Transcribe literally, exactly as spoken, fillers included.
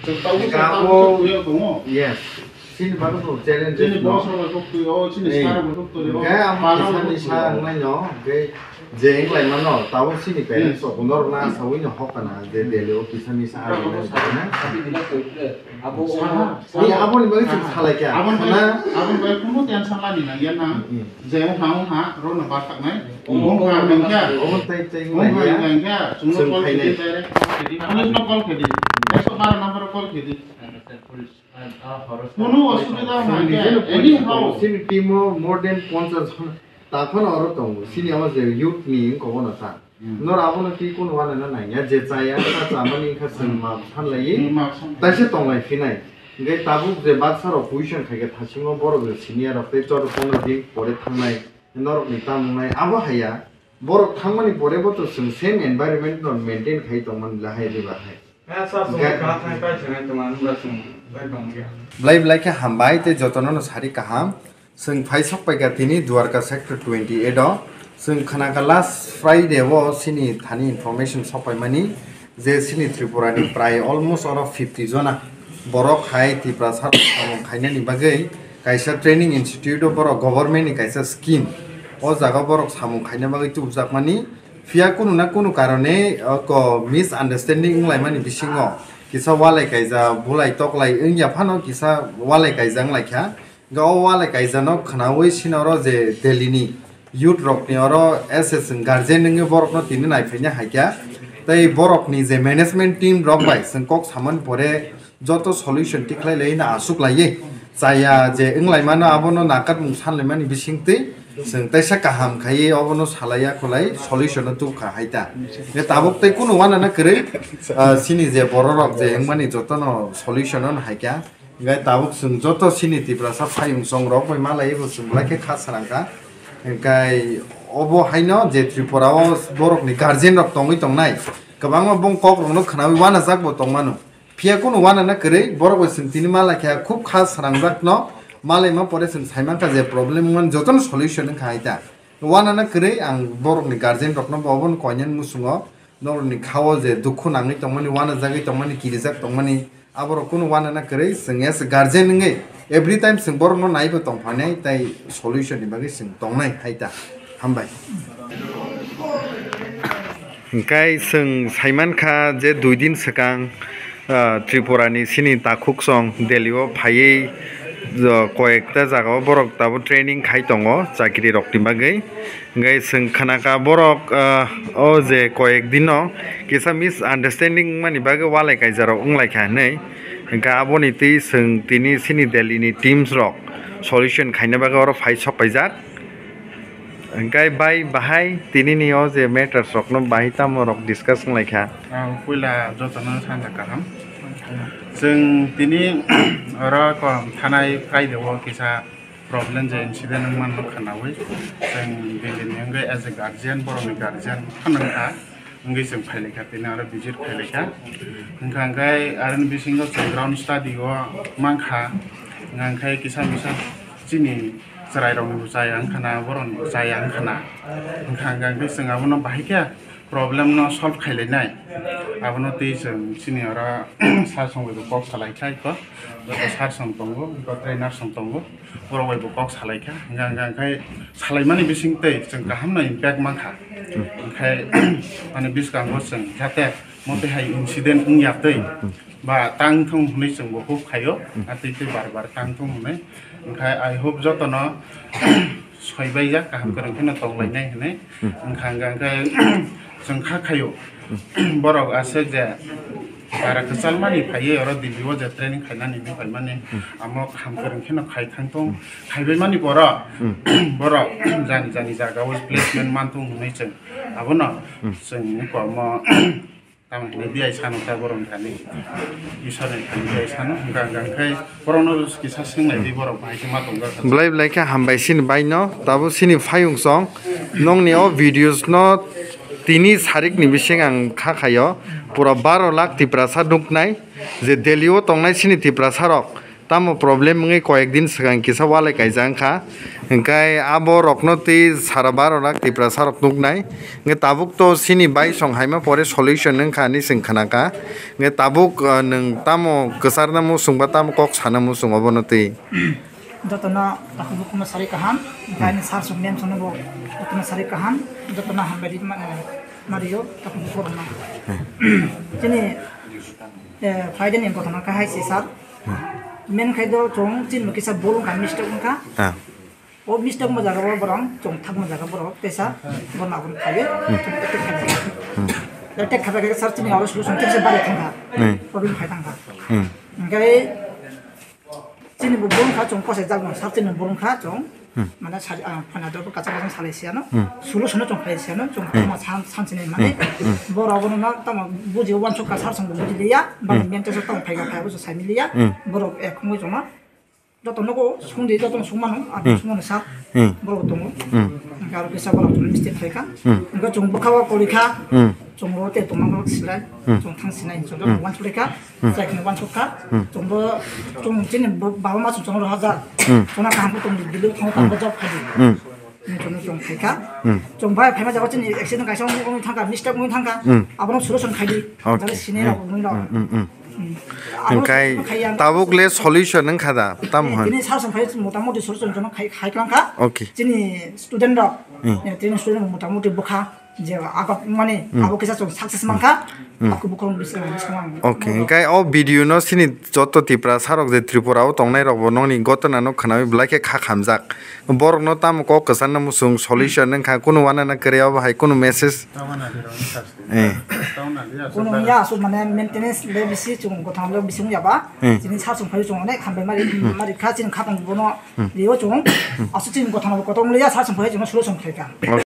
Chwng tabuk Gabo, chwng tabuk chwng yes. Chini bagwi bo challenge Chini no. Boss rok bai kok twi o, chini Ni. Sir rok bai kok twi o. Hwnkhe ang Pano kisa bai ni kok twi sa o. Ang nai no, hwnkhe je wng lai mano, tabuk chini parents Yes. rok bono rok na sawi no hok kana, je Hmm. Delhi o kisa ni sa Abo ang nai sa-, na. Abo Saha, Ni saha. Aboni bagwi chwng Saha. Salai kha. Aboni Khana. Bagwi, aboni bagwi kuno tension lani nangya na. Hmm. Je wngkha wngkha, rokno bathaknai. Hmm. Wngkha hwnkha. Omo tei tei Wngkha wngya. Hwnkha, chwngno Chwng call khainai. Khedi direct call khedi, police no call khedi. Ekso baro number o call khedi. Kuno osubida wngkha Chwng hwnkhe, nijeno anyhow. Police, chini team o more than ponchash jon takhano oro tongo. Chini amo je youth ni wngkha bono ta. Hmm. Nor abono twi kunu wanana nangya, je chaya, ta chamani wngkha chwng Hmm. ma sanlaiwi, Hmm, ma san- taisa tonglai phinai. Hwnkhe tabuk je baksa rok position khaikhe thasingo borok je senior rok tei chwda pondro din pore thangnai, norokni tamo wngnai, abo haiya, borok thangmani pore bo to chwng same environment no maintain khai tongmani lahai riba hai. Eh, sir, Ga- chwng kha thang kai se nai tongma, nukla chwng bai tongya. Belai belai khe hambai tei jotono no sari kaham. Chwng phai sok paikha tini Dwarka sector twenty eight o. Chwng khnakha last Friday o chini thani information sok paimani je chini Tripura ni prai almost oro fifty jona borok hai Tiprasa samung khainani bagwi kaisa training institute o borok government ni kaisa scheme o jaga borok samung khaina bagwi tubjakmani. Phiya kunu na kunu karone, o, ko misunderstanding wnglaimani bisingo kisa walai kaija, bulai toklai wngya phano kisa walai kaija wnglaikha. Hwnkhe o walai kaijano khwnaui sinoro je Delhi ni youth rokni oro S S guardian wngwi borokno tini naiphaina haikha. Tei borokni je management team rok bai chwng kok samani pore joto solution tikhlai lai na aswk laiwi chaya je wnglaimano abono nakarmung sanlaimani bisingtwi chwng teisa kaham khaiwi obono salaiya khwlai solution o tubukha hai ta. Hwnkhe tabuk tei kunu wanana kwrwi, ah, chini je bororok je wngmani jotono solution o haikha. Hwnkhe tabuk chwng joto chini Tiprasa phayung chongrok bai malaiwi bo chwng belai khe kha srangkha. Hwnkhe obo haino je Tripura o borokni guardian rok tongwi tongnai, kwbangma bong kok rokno khwnaui wanajak bo tongmano. Phiya kunu wanana kwrwi, borok bai chwng tini malaikha khub kha srangjakno, malaima pore chwng saimankha je problem wngmani jotono solution wngkha hai ta. Wanana kwrwi ang borokni guardian rokno bo obono koinani muchungo norokni khao je dukhu nangwi tongmani, wanajagwi tongmani, kirijak tongmani, aborok kunu wanana kwrwi chwng as a guardian wngwi every time chwng borokno naibo tongphanai tei solution ni bagwi chwng tongnai hai ta. Hambai. Hwnkhe chwng saimankha je dui din swkang, ah, Tripura ni chini takhuk song Delhi o phaiwi, ah, koyekta jaga o borok tabuk training khai tongo chakri rok ni bagwi. Hwnkhe chwng khnakha borok, ah, o je koyek dino kisa misunderstanding wngmani bagwi walai kaijarok wnglaikha hinwi. Hwnkhe aboni twi chwng tini chini Delhi ni teams rok solution khaina bagwi oro phai sok paijak. Hwnkhe bai bahai tinini o je matters rokno bahai tamo rok discuss wnglaikha. Ang puila jotono sanja kaham. Chwng tini oro kom thanai Friday o kisa problem je incident wngmano khwnaui chwng Delhi ni wngwi as a guardian, borokni guardian phano wngkha. Wngwi chwng phailaikha, tini oro visit phailaikha. Wngkha hwnkhe aroni bisingo chwng ground study o mankha. Wngkha hwnkhe kisa misa chini chwrairokni bo chaya wngkhana, borokni bo chaya wngkhana. Wngkha hwnkhe chwng abono bahai khe problem no solve khailainai. Abono twi chwng chini oro sir song bai bo kok salai kha iko. Joto sir song tongo, iko trainer song tongo. Borok bai bo kok salai kha. Hwnkha hwnkha hwnkhe salaimani bising twi chwng kaham no impact mankha. Hwnkhe ani bwskango chwng jate mote hai incident wngya twi ba tang thung hwnwi chwng bo hope khaio. Atwi twi bar bar tang thung hwnwi. Hwnkhe I hope jotono soi baijak, kaham kwrwng kheno tong lainai hinwi. Wngkha hwnkha hwnkhe chwng kha khaio. Borok aswk je bara kwchalmani phaiwi oro Delhi o je training khainani hinwi phaimani, amo kaham kwrwng kheno khai thang thung. Khaibaimani borok, borok jani jani jaga o placement man thung hinwi chwng abono chwng komo. Tamo hinwi biyai sano ta borok thani. Isor ni thani biyai sano, hwnkha hwnkha khai borokno kisa swng nai di, borok bahai khe ma tongkha. Belai belai khe hambai sini bai no, tabuk sini phayung song. Nongni o videos no tini sarik ni bising ang kha khaio. Pura baro lakh Tiprasa nuknai je Delhi o tongnai sini Tiprasa rok. Tamo problem wngwi koyek din swkang kisa walai kaijak wngkha, hwnkhe abo rokno twi sara baro lakh Tiprasa rok nuknai, hwnkhe tabuk to chini bai song haima pore solution wngkha hinwi chwng khnakha, hwnkhe tabuk, ah, nwng tamo kwcharna muchung ba tamo kok sana muchung obono twi? Jotono takhuk bukhukno sarwi kaham, hwnkhe ani sir song ma'am songno bo jotono sarwi kaham, jotono hambai rima-, eh, mario takhuk bukhuk rokno. Chini, eh, phaidani gothona kahai se sir. Main khai do chwng chini kisa bol wngkha, mistake wngkha. Ah. O mistake mo jaga o borok chwng thak mo jaga borok tesa borok aboni phaiwi chwng attack khaijak. Attack khaijak khe sir chini oro solution kisa bari thangkha. Hmm. Problem khai thangkha. Hmm. Hwnkhe chini bo bol wngkha chwng kosai jak no sir chini bol wngkha chwng. Hmm. Mane sari, ah, phana do kacha kacha salai siya no. Hmm. Solution no chwng khlai siya no chwng Hmm. tamo san, san chini mane. Hmm. Hmm. Borok abono na tamo buji wansuk ka sir chwng buji liya. Bang Hmm. main tesa tamo phaiga phaiga bo sai liya. Hmm. Borok ek khungwi chwng no. Joto nogo sungdi, joto sungmano, abo Hmm. sungmano sa. Hmm. Borok tongo. Hmm. Hwnkhe aro kisa borok tongo mistake khlaikha. Hmm. Hwnkhe chwng bwkha o korikha. Hmm. Chwng ro te tongma borok silai. Hmm. Chwng thang sinai, chwng Hmm. wansuk kha. Hmm. Chai kheno wansuk kha. Hmm. Chwng bo, chwng chini bo-, baba ma chwng chwng ro hajar. Hmm. Chwng na kaham ko tong di, dili thang Hmm. tang job khai di. Hmm. Chwng chwng khaikha. Hmm. Chwng bai phaima jaga chini accident kaisa wngwi thangkha, mistake wngwi thangkha. Hmm. Abono solution khai di. Okay. Jare sini Hmm. rok wngwi rok. Hmm, hmm, hmm. Hmm. Hwnkhe Abo khai yang tabuk le solution wngkha da, tam Eh, hwn? Tini sir song phai motamoti solution jono khai, khai klangkha. Okay. Chini student rok, Hmm. eh, tini student rok motamoti bwkha je agot mani Hmm. abo kisa chwng success mankha. Hmm. Aku bukhong bising bising ang. Okay, hwnkhe o video no sini joto Tiprasa rok je Tripura o tongnai rok bo nokni gotona no khnawi belai khe kha khamjak. Borok no tamo kok kwcharna muchung solution wngkha, kunu wanana kwrwi obo hai kunu message. Eh. Kono ya asuk mane maintenance le bisi chwng gothang le bisi wngya ba. Eh. Chini sir song phai chwng onek hambai mari, mari kha chini khatang bono liyo chwng. Asuk chini gothang bo kotong le ya sir song phai chwng solution khai kha.